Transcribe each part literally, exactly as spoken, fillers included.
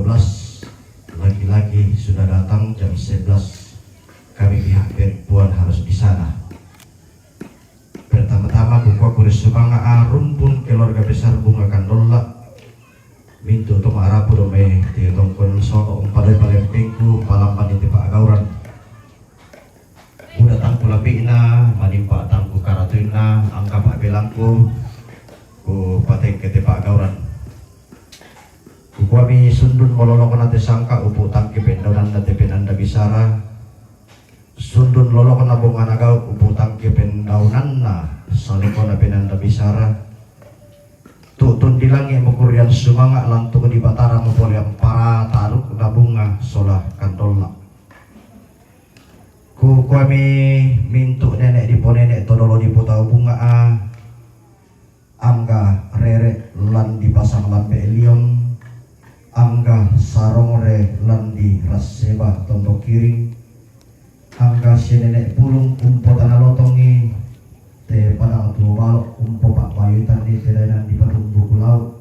Lagi-lagi sudah datang jam sebelas, kami pihak perempuan harus di sana. Pertama-tama kukua kuri sumanga' a rumpun keluarga besar Bunga Kandolla. Mintu' to ma'rapu do mai te tongkon so umpadai palempengku palamban di te pa'gauran. Buda tangku lapi'na, manimpa' tangku karatuinna, angka pa'belangku, ku patengke te pa'gauran. Kukuami sundun mololokna te sangka' upu' tangke pendaunanna te penanda bisara. Sundun lolokna bongana gau' upu' tangke pendaunanna salekona penanda bisara. Tu'tun di langi' mukurian sumanga' lantuk di Batara mupolean para tarukna Bunga sola Kandolla. Kukuami mintu' nene' diponene' to dolo diputau Bunga a, angga rere' lan dipasang lambe' lion, angga sarongre lan dirasseba tondo kiring, angga sia nene' pulung umpotana lotongi te padang tuo balo' umpopa'bayutanni te daenan dipatumbu ku lau'.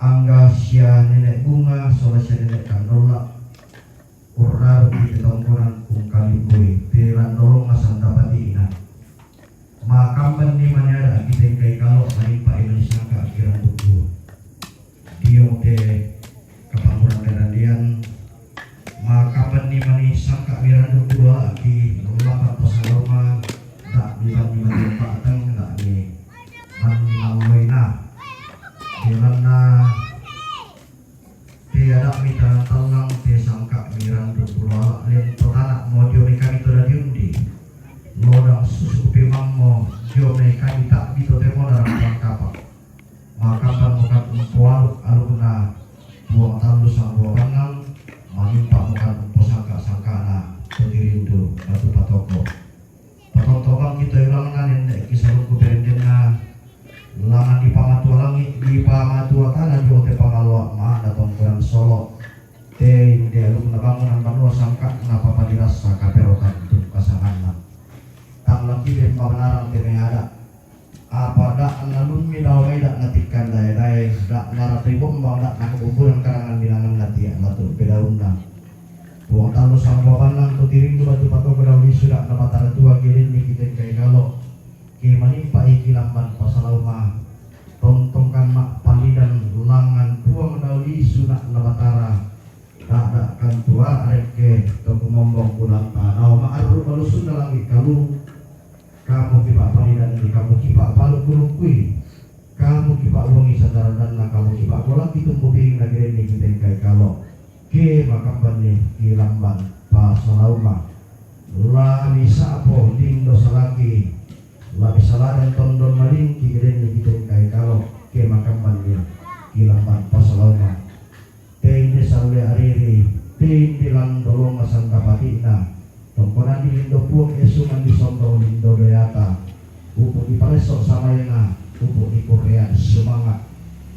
Angga sia nene' Bunga sola sia nene' Kandolla urraruki te tongkonan ungkalimbui te landolonga sandapati'na. Makambanni mani ada' akitengkai kalo' manimpa'i mani sangka' akirang tubuo. Dio te kapanguran merandian, makambanni mani sangka' miranduk dua aki lapan pasalauma, da' mibanni mani patang, da' mi manni malloina. Belanna te ada' mita tallang te sangka' miranduk dua lento tana' mo dio mai kami to dadi undi. Lodang susu' pemammo dio mai kami ta'bi to temona rampang kapa'. Makamban mukan umpoaluk alukna Puang Tallu Sambua Bannang, manimpa' mukan umposangka'-sangka'na to dirindu batu patoko. Patontobangki to ilangna nenne' ki salungku perendenna, langan dipamatua langi', dipamatua tana dio te pangaloa ma'na tongkonan solo'. Te inde alukna bangunan banua sangka'na papadirassa kaperotan tungkasanganna. Tang lakide mabanarang te mai ada'. Apa da' nalummi dao mai da' natikkan dae-dae, da' naratoi bombang, da' nakabubbunan karangan binanganna tia' matu' pedaunna. Puang Tallu Sambua Bannang to tirindu batu patoko dao lisu da' na batara tua kedenni kitengkai kalo'. Ke manimpa'i ki lamban pasalauma, tontongkan ma'palidan langan Puang dao lisu na' na batara. Da'da' kan tua arekke to kumombong kulanta nao ma'arru' malusunna langi' kalu. Kamu kipa'palidanni, kamu kipa'palu kulukui, kamu kipa'buangi sandaradanna, kamu kipa'bolaki tumbu biringna gedenni kitengkai kalo'. Ke makambanni ki lamban pasalauma. La misa'po lindo salaki, la misaladan tondon malingki gedenni kitengkai kalo'. Ke makambanni ki lamban pasalauma. Te inde salle ariri, te inde landolonga sandapati'na. Tongkonanni lindo Puang esungan di sondong lindo doyata. Upu' di palesso samaenga, upu' di kurrean sumanga'.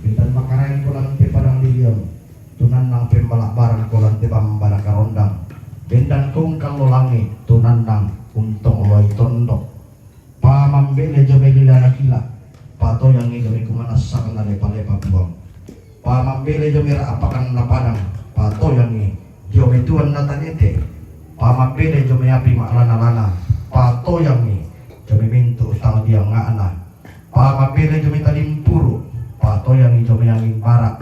Bendan makaraeng ko lan te padang lilion, tunannang pembala'baran ko lan te bambana karondang. Bendan kongkallo langi', tunannang untong loi tondok. Pamambele dio mai lilana kila, patoyangi dio mai kumanassanna lepa-lepa Puang. Pamambele dio mai ra'pakanna padang, patoyangi dio mai tuanna tanete. Pamambele dio mai api ma'lana-lana, patoyangi dio mai mintu' tang diangnga'na. Pamambele dio mai talimpuru', patoyangi dio mai anging bara'.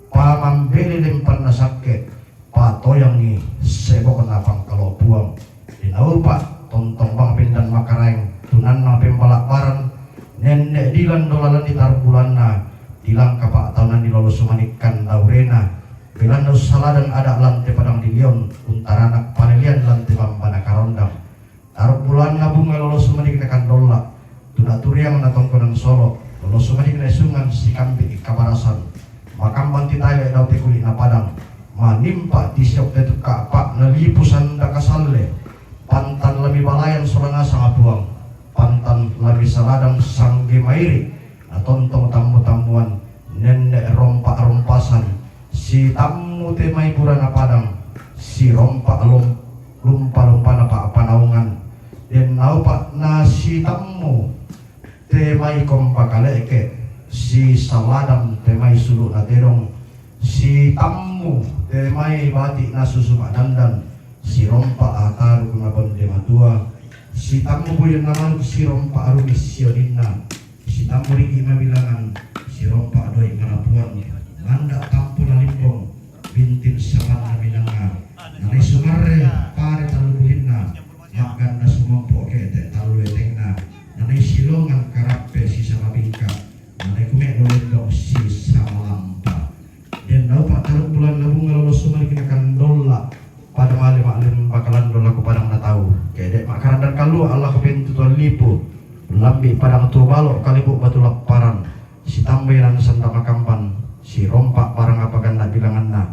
Pamambele lempanna sakke, patoyangi sebokna pangkalo Puang. Dinaupa' tontong bang bendan makaraeng, tunannang pembala'baran, nenne' dilan dolalan di tarbulanna, dilangka pa'taunanni lolo sumanikkan daurena, belanna ussaladan ada' lan te padang lilion, untaranak palelean lan te bambana karondang. Taruk bulanna Bunga lolo sumanikna Kandolla, tuna turiangna tongkonan solo, lolo sumanikna esungan sikambi' kabarasan. Makamban titae dao te kuli'na padang, manimpa' tisiok te tukka' pa'na lipu sanda kasalle. Pantan lami balayan sola nasang Puang, pantan lami saladang sangge mairi', natontong tammu-tammuan, nenne' rompa'-rompasan, sitammu te mai burana padang, sirompa' lom-, lumpa-lumpana pa'panaungan, den naupa' na sitammu te mai kompa kale'ke, sisaladang te mai sulu'na tedong, si Sitammu te mai bati' na susu ma'dandan, sirompa' ataruk na bonde matua, sitammu buyan na manuk, sirompa' arumi sioninna, sitammu riki' mabilangan, sirompa' doi' marapuan, manda' tampu na limbong, bintin sapanna minanga, nanai sumarre pare tallu bulinna, ma'ganna sumompo' ke'te' tallu etengna, nanai silongan karappe sisama bingka', nanai kume' lolendong sisama lampa. Den naupa' tallu bulanna bunga lolo sumalikna kandolla', pada male ma'lembang kalando lako padang na tau. Kede' ma'karandan kalua' lako pentutuan lipu, lambi' padang tuo balo' kalibu' batu lapparan, sitambai nan sanda makamban, sirompa' barang apa ganna' bilanganna,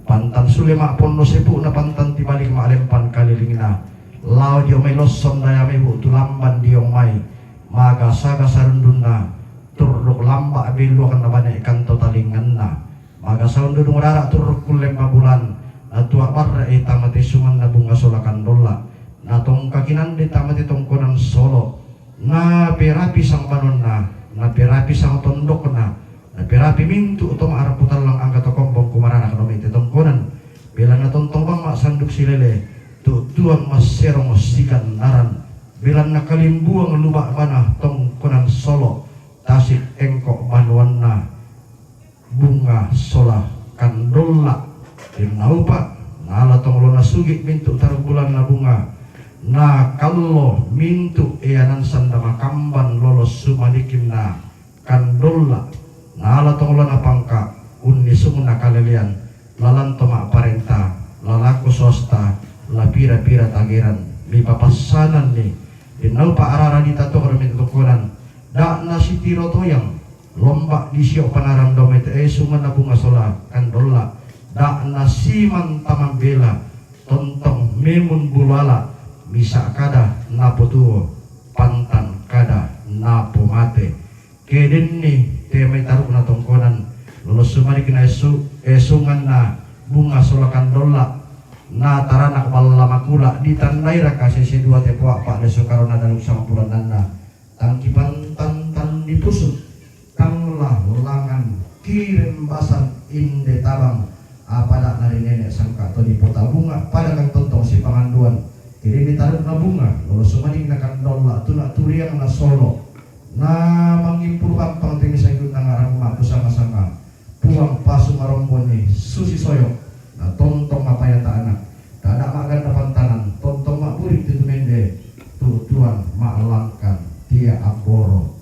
pantan sule ma'ponno sepu'na pantan tibalik ma'lempan kalilingna, lao dio mai losson daya mebu' tu lamban diong mai, magasa-gasa rundunna, turruk lamba' belluakna bane' kanto talinganna, magasa undudung rara' turruk kulleng mabulan, natua' barre'i tamate sunganna bunga sola kandolla', natongka kinande tamate tongkonan solo, naperapi sang banonna, naperapi sang tondokna, naperapi mintu' to ma'rapu tallang angga to kombong kumaranak domi te tongkonan, belanna tontong bang ma'sanduk silele, tu'tuan masserong sigannaran, belanna kalimbuang luba' bana tongkonan solo, tasik engko' banuanna bunga sola kandolla'. Rinnaupa' nala tongolona sugi' mintu' tarung bulanna bunga, nakallo mintu' eanan sanda makamban lolo sumalikinna kandolla', nala tongolona pangka' unnisungna kalelean, lalan to ma'parenta, lalaku swasta, la pira-pira tageran, mipapassananni, rinnaupa' arara ditato'ro mitatokonan, da'na sitiro toyang, lomba' disio' panarang domete esunganna bunga sola kandolla', da'na siman tamambela, tontong memun bulala, misa' kada napotuo, pantan kada napomate. Kedenni te mai tarukna tongkonan, lolo sumalikna esu-, esunganna bunga sola kandolla', na taranak balla makula' ditandairaka sese dua te poa' pa'le sukarona daluk sangpulannanna, tangkipan tantan dipusuk, tanglah langan kirembasan inde tabang, apa da'na ri nene' sangka to dipota bunga, pada kan tontong sipanganduan, kedenni tarukna bunga, lolo sumalikna kandolla', tuna turiangna solo, na mangimpulu pampang te misai gunna ngaramma kusanga-sanga, Puang pasu maromboni susi soyo, na tontong mapayata anak, tada' ma'ganna pantanan, tontong ma'burik tu tumende, tu'tuan ma'langkan tia abboro.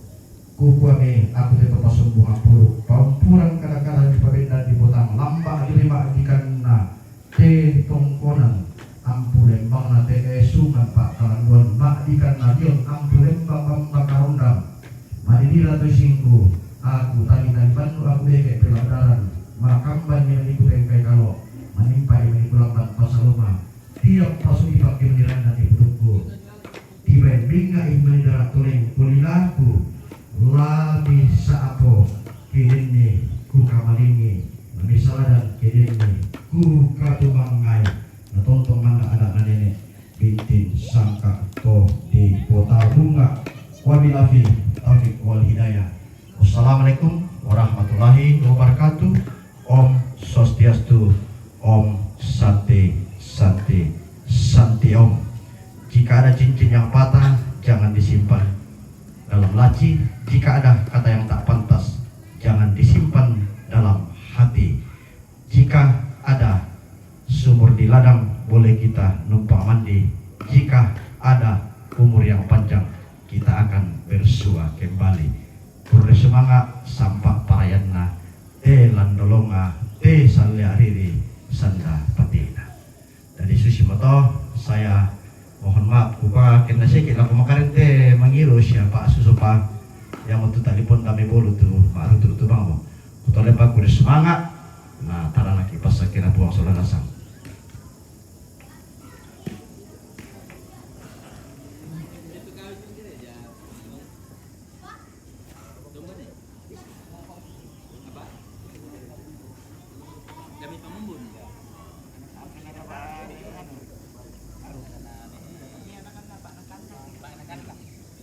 Kukuami aku te to pasumbung ampuru, paumpuran kada-kada dipabendan dipotang lamba' diri ma'dikanna te tongkonan, ampu lembangna te esungan pa'kalanduan ma'dikanna lion, ampu lembang bamba karondang. Manidira to isingku, aku tali-tali bannu aku beke peladaran, makambanni maniku pengkai kalo, manimpa'i maniku lamban pasaluma, tiap pasudi pakkenniranna di pudukku. Tibai binga'i manidara toleng kulilaku, lami sa'apo kedenni kukamalingi, lami saladan kedenni kukatumangngai, na tontong manna ada' na nene', bintin sangka to di pota bunga. Wabillahi taufiq wal hidayah. Wassalamualaikum warahmatullahi wabarakatuh. Om Swastiastu, Om Santi, Santi, Santi Om. Jika ada cincin yang patah, jangan disimpan dalam laci. Jika ada kata yang tak pantas, jangan disimpan dalam hati. Jika ada sumur di ladang, boleh kita numpang mandi. Jika ada umur yang panjang, kita akan bersua kembali. Purre sumanga' sampa' parayanna, te landolonga, te salleariri sanda patina. Jadi susi moto, saya mohon maaf, kupa kenna seke lako makarente mangiru siapa susupa yang motu talipon dame bolu tu ma'rutu tu bango. Kutole pakure sumanga', na taranaki pasakena Puang sola nasang.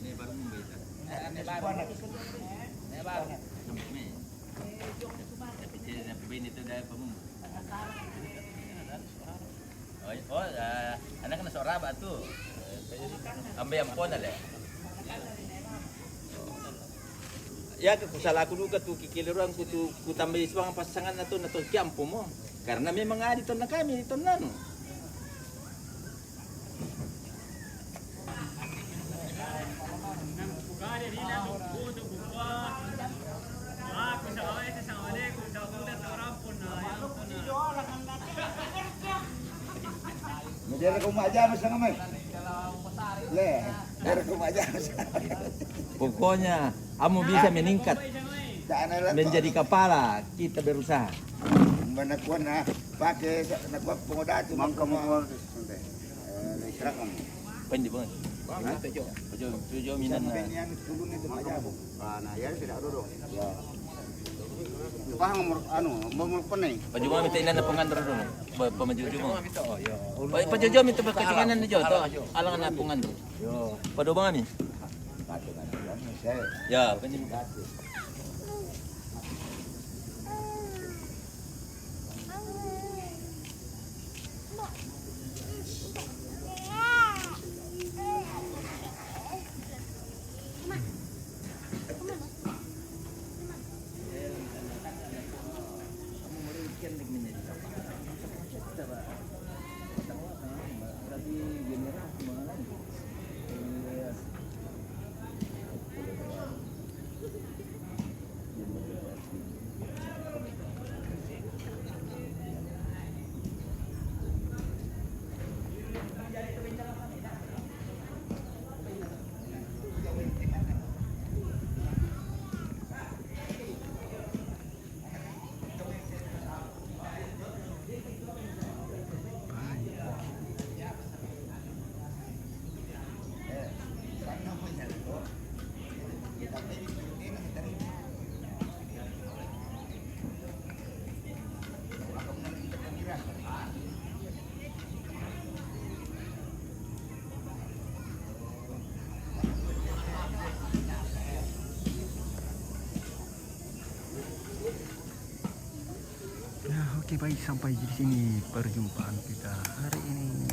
Ini baru membaca. Ini baru. Ini baru. Tapi dia dah pemain itu dah pemumbu. Oh, oh, ah, anak na sa Oraba tu. Ambe ampona le. Ya, ke kusalaku duka tu kikiliruan ku tu, ku tambai suang pasangan na tu, na tu kiampu mo. Karena memang adi tonna kami, tonna anu. Jadi ada rumah aja sama mai. Le, ada rumah aja. Pokoknya kamu bisa meningkat menjadi kepala, kita berusaha. Mana kuat na pakai, na kuat pengoda tu. Mangka mau kuat. Eh, istirahat kamu. Pandi banget. Hah? Tujuh, tujuh minan na. Yang turun itu Pak Jabu. Ah, nah, ya tidak ada dong. Ya. Paham nomor anu, nomor penai. Paju mami ta inan na pengantar dulu. Pa, pa maju juma. Oh, iya. Pa, paju juma itu pakai tinganan jo to. Alangan na pengantar. Yo. Padu mami. Patungan, ya, saya. Ya, pandi. Ya, oke, baik, sampai di sini perjumpaan kita hari ini.